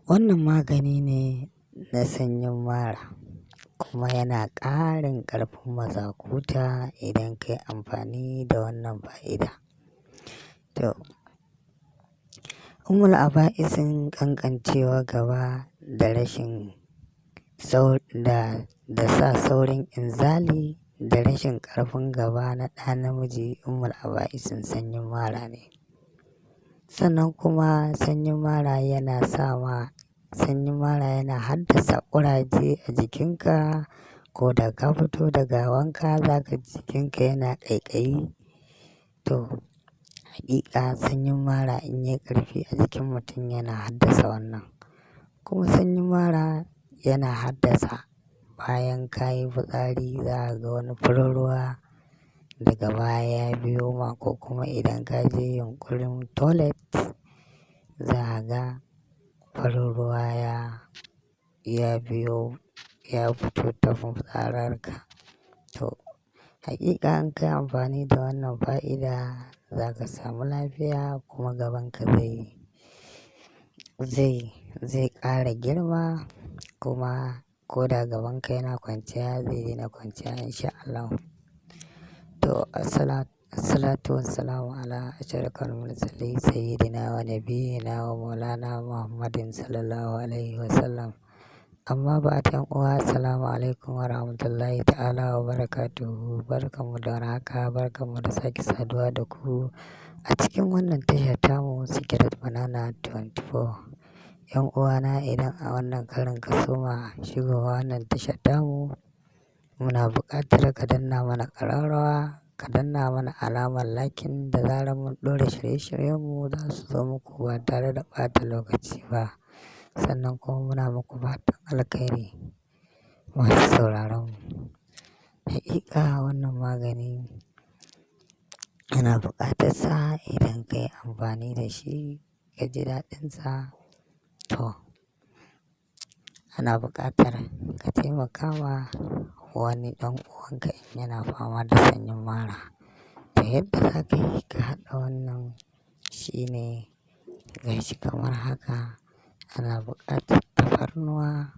Wannan magani ne na sanyin mara kuma yana ƙarin ƙarfin mazakuta idan ka yi amfani da wannan fa'ida. To, ummul aba'isin ƙanƙancewa gaba da rashin da sa saurin inzali da rashin ƙarfin gaba na ɗa namiji, ummul aba'isin sanyin mara ne. Sannan kuma sanyin mara yana sanyin mara yana haddasa ƙuraje a jikinka, ko da ka fito daga wanka za ka ji jikinka yana ƙaiƙayi. To, haƙiƙa sanyin mara in yayi ƙarfi a jikin mutum yana haddasa wannan. Kuma sanyin mara yana haddasa bayan ka yi fitsari za ka ga wani farin ruwa daga baya ya biyo ma, ko kuma idan ka je yunƙurin toilet za ka ga farin ruwa ya biyo ya fito ta fitsararka. To, haƙiƙa in ka yi amfani da wannan fa'ida za ka samu lafiya kuma gabanka zai ƙara girma, kuma ko da gabanka yana kwanciya zai daina kwanciya in sha Allahu. To, assalatu wassalamu ala ashrafil mursalin sayyidina wa nabiyyina wa maulana Muhammadin sallallahu alaihi wasallam. Amma ba'ad, 'yan uwa, assalamu alaikum wa rahmatullahi ta'ala wa barakatuhu. Barkanmu da warhaka, barkanmu da sake saduwa da ku a cikin wannan tasha tamu Secret Banana 24. 'Yan uwana, idan a wannan karin ka soma shigowa wannan tasha tamu, muna buƙatar ka danna mana ƙararrawa, ka danna mana alamar liking, da zarar mun ɗora shirye-shiryenmu za su zo muku ba tare da ɓata lokaci ba. Sannan kuma muna muku fatan alkhairi masu sauraron mu. Haƙiƙa wannan magani ana buƙatar sa. Idan ka yi amfani da shi ka ji daɗinsa, to ana buƙatar ka taimaka wa wani ɗan uwanka in yana fama da sanyin mara. To, yadda za ka yi ka haɗa wannan shine gashi kamar haka. Ana buƙatar tafarnuwa,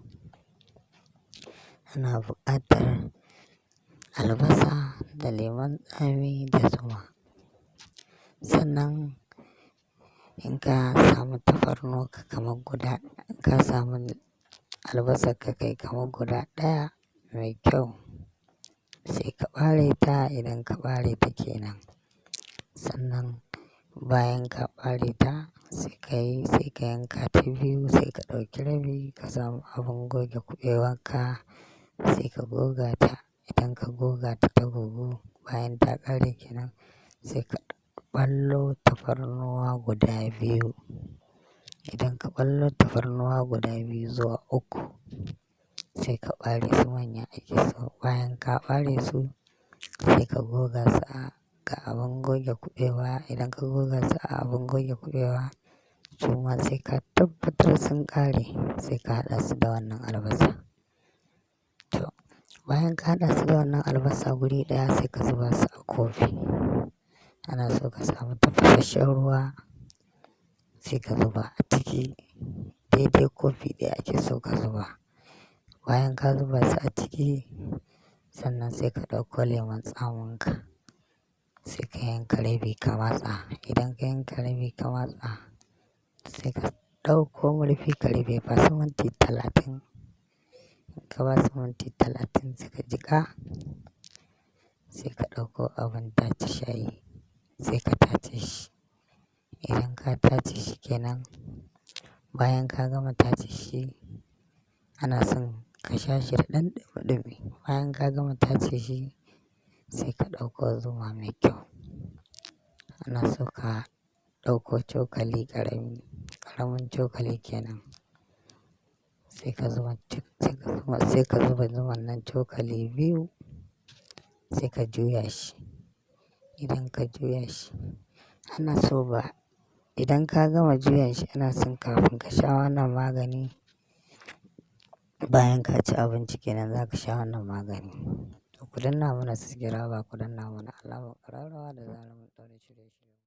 ana buƙatar albasa da lemon tsami da zuma. Sannan in ka samu tafarnuwarka kamar guda, in ka samu albasar ka kai kamar guda ɗaya mai kyau, sai ka ɓare ta. Idan ka ɓare ta kenan, sannan bayan ka ɓare ta sai ka yanka ta biyu, sai ka ɗauki rabi, ka samu abin goge kuɓewarka sai ka goga ta. Idan ka goga ta ta gogu, bayan ta ƙare kenan, sai ka ɓallo tafarnuwa guda biyu. Idan ka ɓallo tafarnuwa guda biyu zuwa uku, sai ka ɓare su, manya ake so. Bayan ka ɓare su, sai ka goga su a ga abin goge kuɓewa. Idan ka goga su a abin goge kuɓewa, su ma sai ka tabbatar sun ƙare, sai ka haɗa su da wannan albasa. To, bayan ka haɗa su da wannan albasa guri ɗaya, sai ka zuba su a kofi. Ana so ka samu tafasasshen ruwa sai ka zuba a ciki. Daidai kofi ɗaya ake so ka zuba. Bayan ka zuba su a ciki, sannan sai ka ɗauko lemon tsaminka, sai ka yanka rabi ka matsa. Idan ka yanka rabi ka matsa, sai ka ɗauko murfi ka rufe, ba su minti 30. In ka ba su minti 30 suka jiƙa, sai ka ɗauko abin tace shayi sai ka tace shi. Idan ka tace shi kenan, bayan ka gama tace shi, ana son ka sha shi da ɗan ɗumi-ɗumi. Bayan ka gama tace shi, sai ka ɗauko zuma mai kyau. Ana so ka ɗauko cokali ƙarami, ƙaramin cokali kenan. Sai ka zuba zuman nan cokali biyu, sai ka juya shi. Idan ka juya shi, ana so ba idan ka gama juya shi, ana son kafin ka sha wannan magani, bayan ka ci abinci kenan za ka sha wannan magani. To, ku danna mana subscribe, ku danna mana alamar ƙararrawa da zarar mun ɗaura shirye-shirye.